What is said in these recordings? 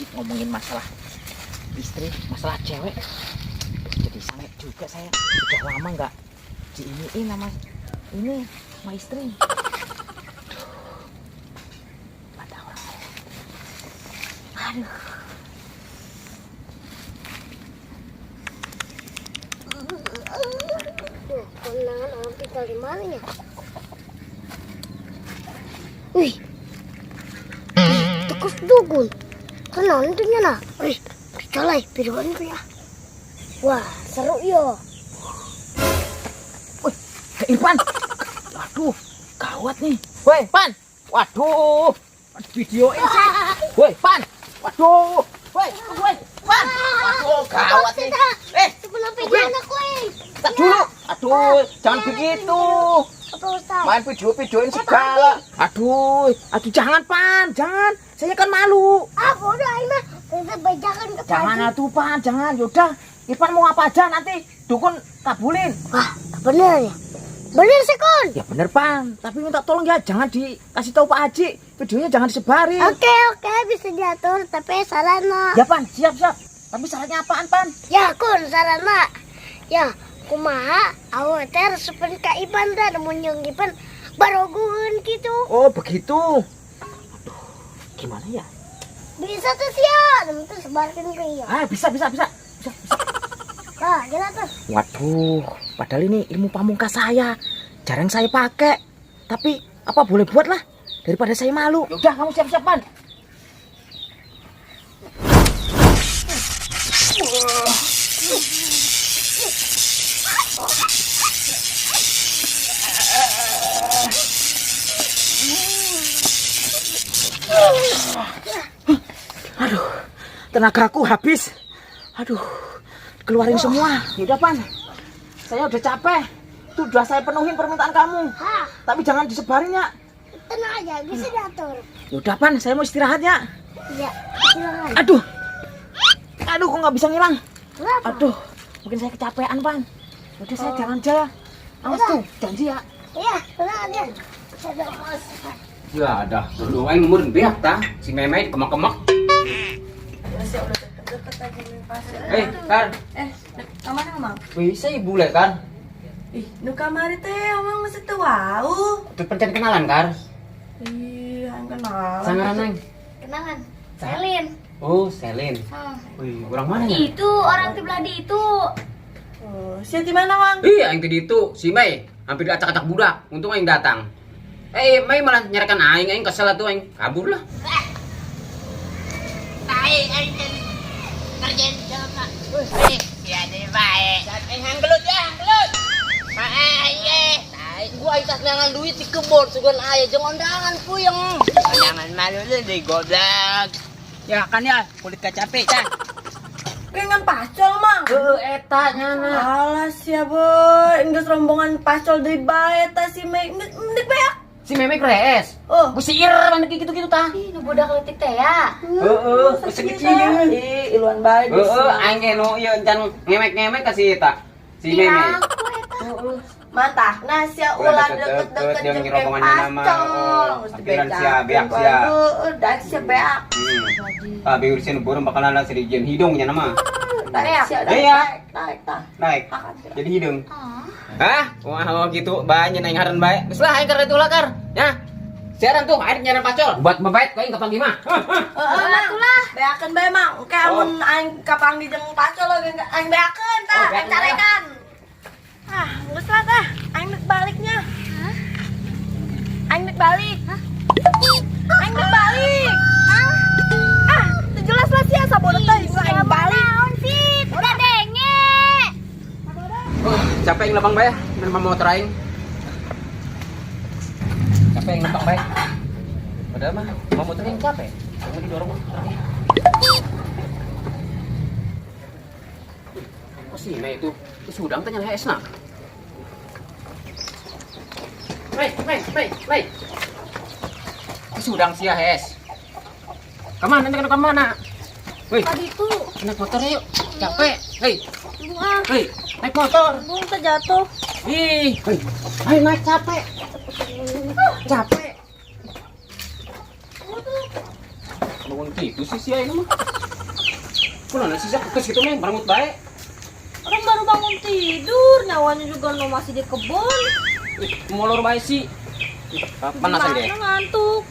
Haji ngomongin masalah istri, masalah cewek. Jadi sange juga saya. Sudah lama nggak diiniin sama ini, sama istri. Aduh. Mata orang. Aduh. Duh, kondangan orang tinggal di mana ya? Wih, tukus dukun. Kenalan tuh nah. Wih, dicolai biruan tuh ya. Wah, seru yo. Wih, Kak Irfan. Waduh, gawat nih. Woi, Pan. Waduh, videoin sih. Woi, Pan. Waduh. Woi, woi, Pan. Waduh, gawat nih. Eh, Sebelum video aku, eh. tak dulu. Aduh, jangan begitu. Apa Ustaz? Main video-videoin segala. Aduh, aduh jangan, Pan, jangan. Saya kan malu. Ah, bodoh aing mah. Tetep bajakan ke Jangan pagi. atuh, Pan, jangan. Yaudah, Irfan mau apa aja nanti dukun kabulin. Wah, bener ya? Bener sih, Kun. Ya bener, Pan. Tapi minta tolong ya, jangan dikasih tahu Pak Haji. Videonya jangan disebarin. Oke, oke, bisa diatur, tapi sarana. Ya, Pan, siap, siap. Tapi syaratnya apaan, Pan? Ya, Kun, sarana. Ya, kumaha awak teh resepen ka Ipan teh mun jeung Ipan baroguheun kitu. Oh, begitu. Aduh, gimana ya? Bisa tuh sia, tuh sebarkeun ke ieu. Ah, bisa, bisa, bisa. Bisa, bisa. Nah, gila tuh. Waduh, padahal ini ilmu pamungkas saya. Jarang saya pakai. Tapi apa boleh buat lah daripada saya malu. Udah, kamu siap-siap, Pan. Aduh, tenagaku habis. Aduh, keluarin semua. Yaudah, Pan. Saya udah capek. Itu udah saya penuhin permintaan kamu. Hah, Tapi jangan disebarin ya. tenang aja, bisa diatur. Yaudah, Pan, saya mau istirahat ya. Ya, silakan. Aduh. Aduh, kok nggak bisa ngilang. Kenapa? Aduh, mungkin saya kecapean, Pan. Udah saya jalan aja ya. Awas tuh, janji ya. Iya, tenang aja. Saya bos. Ya dah, dulu aing umur beak tah. Si Meme kemak-kemak. Eh, Kar. Eh, kamana Mang? Bisa ibu le kan? Ih, nu kamari teh emang masih teu wau. Tuh pencen kenalan, Kar. Ih, aing kenalan. Sangaran aing. Kenalan. Selin. Oh, Selin. Wih, orang mana ya? Itu orang sebelah di itu. Oh, sia di mana, Mang? Iya, aing tadi itu si Mei hampir diacak-acak budak. Untung aing datang. Eh, Mei malah nyarikan aing, aing kesel atuh aing. Kabur lah. Tai aing kan ngerjain jalan. Eh, ya deh bae. Eh, hanggelut ya, hanggelut. Bae, ye. Tai, gua aing tas neangan duit di kebon sugan aya jeung ondangan puyeng. Jangan malu lu deh goblok. Ya kan ya, kulit capek, cah. Pengen pacol, Mang. Heeh, eta nyana. Alah sia, boy. Geus rombongan pacol deui bae eta si Mei. Mending beak. Si Meme kres. Oh, Ku si Ir mana gitu-gitu tah. Ih, nu budak leutik teh ya. Heeh, segecil. Ih, iluan bae di Heeh, aing ge nu ieu encan ngemek-ngemek ka si eta. Si Meme. Mantah, nah sia Ulah ulah deket-deket, deket-deket jeung jeung rombongannya nama, pacol. oh, Geus akhiran sia, dibejakeun beak bae. sia. Heeh, dak sia beak. Ah, biur sieun burung bakalan lah serijian hidung nya nama. Tarik sia, Iya. naik, naik tah. Naik. Makan sia. Jadi hidung. Hah? Wah, oh gitu. Bae nya aing ngaran bae. Geus lah aing keur itu lah kar. Ya. Siaran tuh aing nyaran pacol. Buat mebait kau aing kapanggih mah. Heeh, Mang. Beakeun bae, Mang. Oke, amun aing kapanggih jeung pacol oge aing beakeun tah, Oh, aing beakeun, carekan. Ah, geus lah tah. Aing nek baliknya. Aing nek balik. Aing nek balik. Ah, teu jelas lah sia sabodo teh aing balik. Naon sih? Udah denge. Oh, capek aing lempang bae. Nempang motor aing. Capek aing lempang bae. Padahal mah mau motor aing capek. Mau didorong mah. Oh si Mei itu, itu sudang tanya HS nah. Mei, Mei, Mei, Mei. Itu sudang sia HS. Kemana nanti kemana? Wih, Tadi itu naik motor yuk. Capek. Hei, ah, hei, naik motor. Bung teh jatuh. Ih, hei, ayo naik capek. Capek. Bangun Gitu sih sia ini mah. Kunaon sih sia kekes gitu meh, barangut bae. Orang baru bangun tidur, nyawanya juga no masih di kebun. Ih, molor bae sih. Ih, panas aja deh. Gimana ngantuk?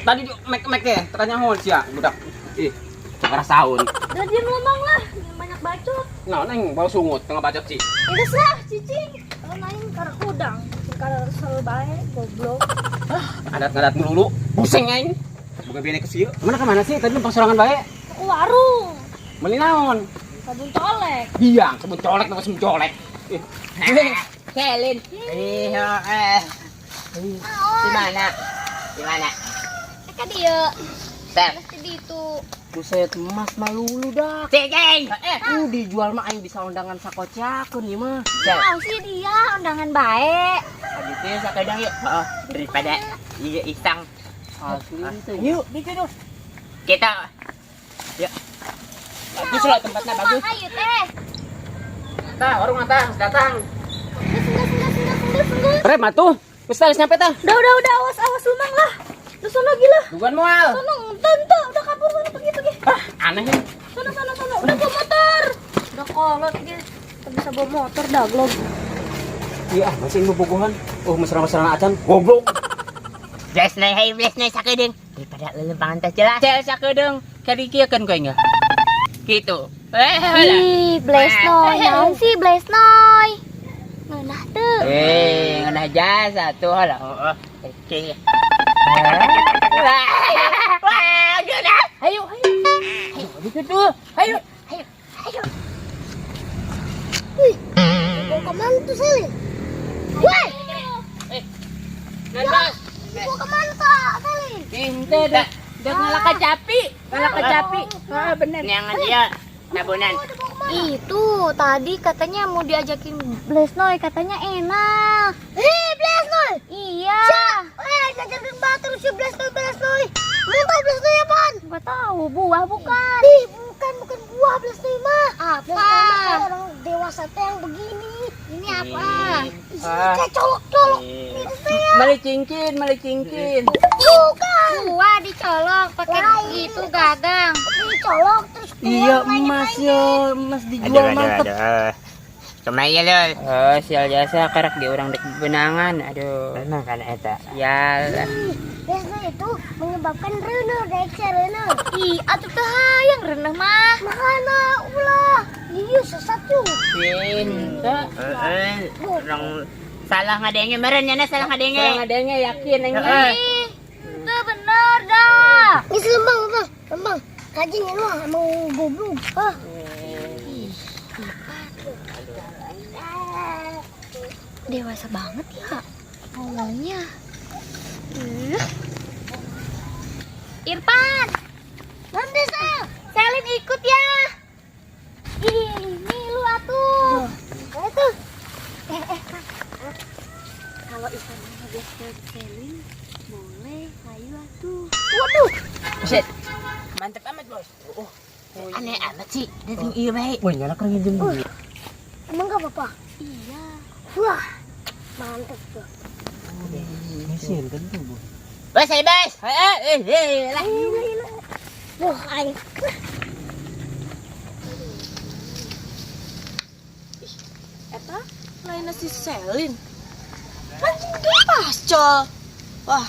Tadi di mek-mek deh, ternyata hol sia budak. Ih, saun. Udah diam ngomong lah, jangan banyak bacot. Nah, neng bau sungut tengah bacot sih. Enggak lah, cicing. Kalau main karena udang, karena selalu baik, goblok. Adat-adat melulu, pusing aing. Bukan bene ke sieu. Mana kemana sih? Tadi numpang sorangan bae. Ke warung, Beli naon? Sabun colek. Biang, sabun colek nama sabun colek. Ih, Selin. Iya, eh. Di mana? Di mana? Kan dia Sel. pasti di itu. Buset, emas malulu dah. Ceng. Dijual mah aing bisa undangan sakocakeun ieu mah. Sel. Mau sih dia undangan baik. Itu sakadang yuk. Oh, daripada iya isang. Asli teh. Yuk, gitu tuh. Kita yuk. Bagus loh tempatnya bagus. Ayo teh. Tah, warung tah, datang. Enggak, enggak, enggak, enggak, enggak, enggak. Rem atuh. Geus tah, geus nyampe tah. Udah, awas, awas lumang lah. Lu sono gila. Dugan moal. Sono, ente, udah kabur sono pergi, pergi. Ah, aneh ya. Sono, sono, sono. Udah bawa motor. Udah kolot gitu. Tak bisa bawa motor dah, glog. Iya, ah, masih bobogohan. Oh, mesra-mesraan acan. Goblok. Bless nay, hey bless nay sakedeung. Daripada lelempangan teh jelas. Cel sakedeung, kadikieukeun kowe enggak. Gitu. Eh, lah. Ih, Blesnoy, naon sih Blesnoy? Ngeunah teu. Eh, ngeunah jasa tuh lah. Heeh. Oke. Wah, wah, geunah. Ayo, ayo. Ayo, gitu tuh. Ayo, ayo, ayo. Mau kemana tuh Selin? Woi, Nonton. mau kemana tuh Selin? Ente dah. Dah ngalah kacapi, ngalah kacapi. Ah, bener. Nyangan dia tabunan. Itu tadi katanya mau diajakin Blesnoy, katanya enak. Hei, Blesnoy. Iya. Eh, ngajarin batu si Blesnoy, Blesnoy. Mau tahu Blesnoy apaan? Enggak tahu, buah bukan? Ih, bukan, bukan buah Blesnoy mah. Apa? Blesnoy mah kayak orang dewasa teh yang begini. Ini apa? Ih, kayak colok-colok gitu teh ya. Mali cincin, mali cincin. Bukan. Buah dicolok pakai Lain. itu gagang. Dicolok terus keluar Iya, lainnya emas lainnya. ya, emas dijual mantep. Kemaya lol. Oh, sial jasa karak di orang dek benangan. Aduh. Memang kan eta. Sial. Ih, Blesnoy itu menyebabkan reneh, reaksi reneh. Ih, atuh teh hayang reneh mah. Makanya ulah. Iya, sesat tuh. Cinta. Heeh. Orang salah ngadenge meren nya salah ngadenge. Salah ngadenge yakin aing. Ih, itu bener dah. Ini lembang, lembang, lembang. Kajian ini mah emang goblok. Ah. Dewasa banget ya ngomongnya. Ih. Irfan, Nanti saya. Selin ikut ya. Ih, ini lu atuh. Nah, itu. Kang. Kalau Irfan mau ngeblast Selin, boleh, ayo atuh. Waduh. Buset. Mantep amat, Bos. Oh. Aneh amat sih, datang iya baik. Woi, nyala keur nginjem duit. Emang gak apa-apa? Iya. Wah, mantep tuh. Mesin kan tuh, Bu. Bos, ayo bos. Eh, eh, eh, lah. Wah, aing. Eta, lainnya si Selin. Kan dia pascol. Wah,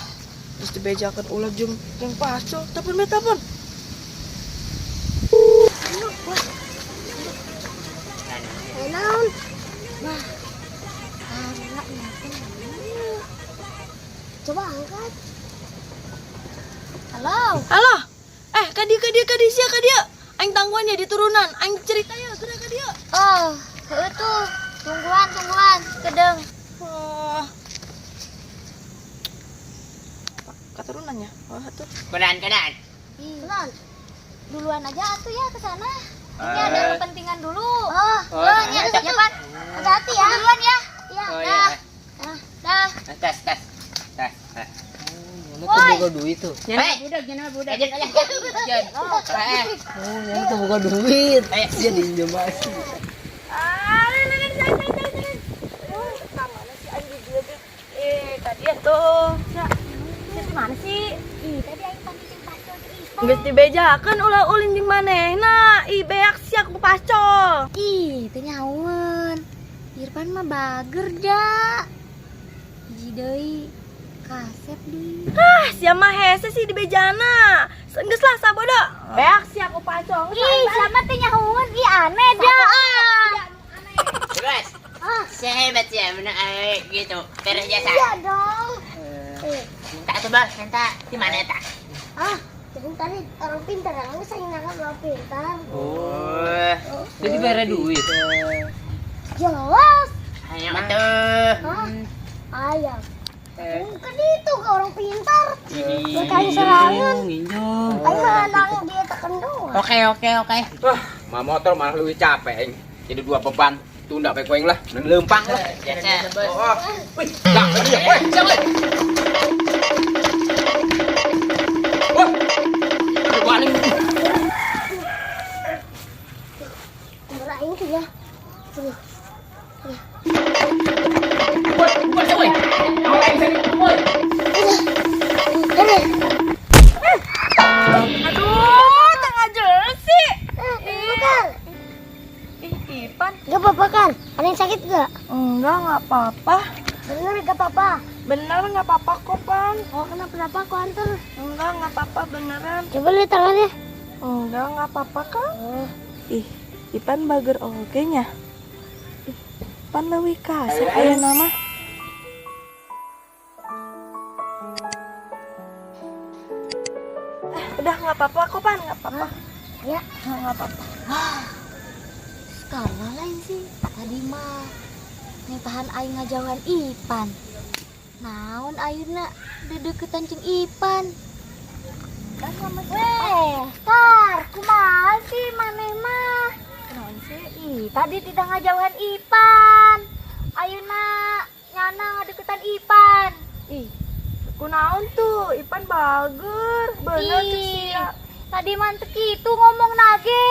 terus dibejakan ulah jeung jeung pascol. Telepon be telepon. Eh, naon? Wah, Arla nelpon mana? Coba angkat. Halo. Halo. Eh, ka dieu ka dieu sia ka dieu. Aing tangguan ya di turunan. Aing cerita ya, geura ka dieu. Oh, heueuh tuh. Tungguan, tungguan, kedeng. Wah. Keturunannya. Wah, tuh. Kanan, kanan. Ih, Kenan. duluan aja atuh ya ke sana. Ini ada kepentingan dulu. Oh, Oh, Oh, ya, ya, Pan. hati-hati ya. Duluan ya. Iya. Oh, Dah. iya. Dah. Tes, tes. Tes, tes. Nyala tuh boga duit tuh. Nyana budak, nyana budak. Aja, aja. Eh, Oh, nyala tuh boga duit. Eh. Dia diinjem masih. Ah, ini, ini, ini, ini, ini. Oh, mana sih anjing dia tuh? Eh, tadi ya tuh. Sia, sia di mana sih? Ih, tadi aing panggil jeung pacul di Geus dibejakeun ulah ulin jeung manehna. Ih, beak sia ku pascol. Ih, teu nyahoeun. Irfan mah bager da. Hiji deui kasep deui. Ah, sia mah hese sih dibejana. Geus lah sabodo. Beak sia ku pascol. Ih, sama teu nyahoeun, ih aneh da. Ah. Terus, sehebat ya bener gitu. Beres jasa. Iya dong. Minta tuh bos, minta di mana tak? Ah, jadi tadi orang pintar, aku sayang nangkap orang pintar. Oh, Jadi bayar duit. Jelas. ayam tuh. Hah? Ayam. Bukan itu ke orang pintar. Berkali serangan. Ayo malah dia tekan doang. Oke oke oke. Wah, mah motor malah lebih capek aing. Jadi dua beban. Tunda bae ku aing lah, lempang lah. Biasa bos. Oh, wih, dah, dia, weh, siapa? Wah, aduh, paling. Beraing tuh ya. Tuh. Woi, bukan siapa, woi? Awak aing sini, woi. Ini. Aduh, tengah jelas sih. Bukan. Ih, Ipan. Gak apa-apa kan? Ada yang sakit gak? Enggak, enggak apa-apa. Bener gak apa-apa. Bener enggak apa-apa kok, Pan. Oh, kenapa-napa aku antar. Enggak apa-apa beneran. Coba lihat tangannya. Enggak apa-apa kan? Ih, Ipan bager oge nya. Ih, Pan leuwih kasep ayeuna mah. Udah nggak apa-apa kok, Pan, nggak apa-apa. Ya. Nggak apa-apa. Sekarang lain sih. Tadi mah nitahan aing ngajauhan Ipan. Naon ayeuna dedeketan jeung Ipan. Weh, Kar, kumaha sih maneh mah? Naon sih? Ih, tadi tidak ngajauhan Ipan. Ayeuna nyana ngadeketan Ipan. Ih, kunaon tuh? Ipan bager. Bener tuh Ih, sia. tadi mah teu kitu ngomong nage.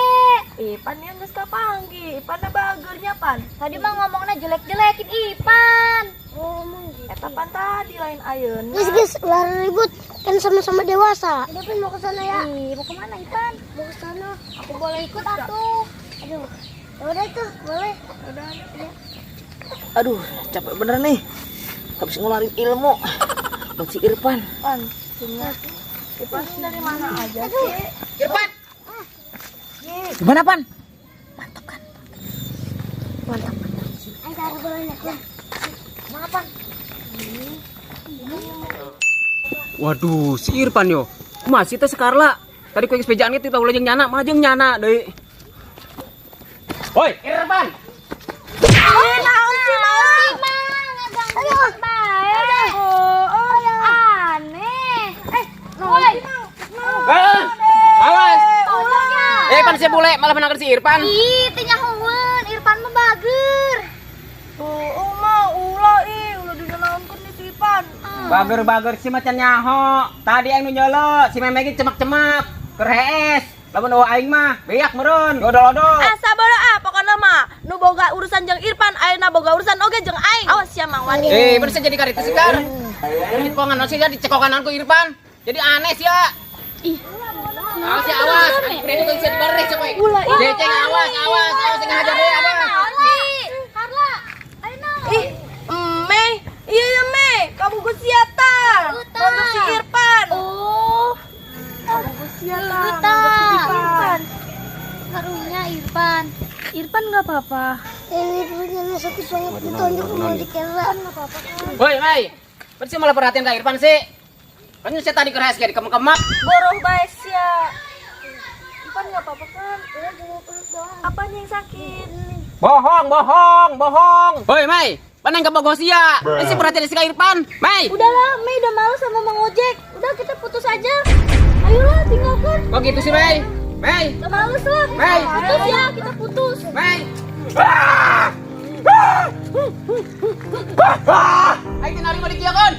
Ipan yang geus kapanggih. Ipan na bagernya, Pan. Tadi mah ngomongna jelek-jelekin Ipan. Oh, emang gitu. Eta pan tadi lain ayeuna. Guys, guys, ulah ribut. Kan sama-sama dewasa. Udah, Pan, mau ke sana ya. Ih, mau kemana Ipan? Mau ke sana. Aku boleh ikut atuh. Aduh. Ya udah tuh, boleh. Udah, ya. Aduh, capek bener nih. Habis ngeluarin ilmu buat si Irfan. Pan, sini. Ipan dari mana aja sih? Irfan. Gimana, Pan? Mantap. Ayo taruh bolanya. Ya. Maaf, Pan. Waduh, si Irfan yo. Masih teh sekarla. Tadi ku sepejaan gitu tahu jeung nyana, malah jeung nyana deui. Woi, Irfan. Ih, naon sih, Mang? Mang, ngaganggu bae. Oh, oh. Aneh. Woi, Eh, awas. tolongnya. Eh, pan si bule malah menangkan si Irfan. Ih, teu nyahoeun, Irfan mah bager. Oh, oh mah ulah ih, ulah dinaonkeun di si Ipan. Bager-bager si macan nyaho. Tadi aing nu nyolo, si Meme ge cemak-cemak, keur hees. Lamun eueuh aing mah beak meureun, dodol-dodol. Asa bodoh ah, pokoknya mah nu boga urusan jeung Irfan, ayeuna boga urusan oge jeung aing. Awas sia Mang Wani. Eh, bener jadi karitu sih kar. Cekongan sih jadi cekokan ku Irfan. Jadi aneh sih ya. Ih. Awas ya awas, aing berani kau sia dibarek coy. Ceceng awas, awas, awas sing ngajar deh awas. Carla, ayo naon? Ih, Mei. Iya ya Mei, kamu gue sia tah. Mondok si Irfan. Oh, Kamu gue sia tah. Tah. Mondok si Irfan. karunya Irfan. Irfan enggak apa-apa. Ini perutnya sakit banget ditonjok mau dikira. Woi, Mai. Bener sih malah perhatian ka Irfan sih. Kan saya tadi keras kayak dikemek-kemek. Boroh bae sia. Irfan enggak apa-apa kan? Udah cuma perut doang. Apanya yang sakit? Bohong, bohong, bohong. Woi, Mai. Panang ke Bogor sia. Ini sih perhatian si ka Irfan. Mai. Udahlah, Mei udah males sama Mang Ojek. Udah kita putus aja. Ayolah, tinggalkan. Kok gitu sih, Mai? Mai. Udah males lah. Mei. Putus ya, kita putus. Mai. Aing teu narima dikieukeun.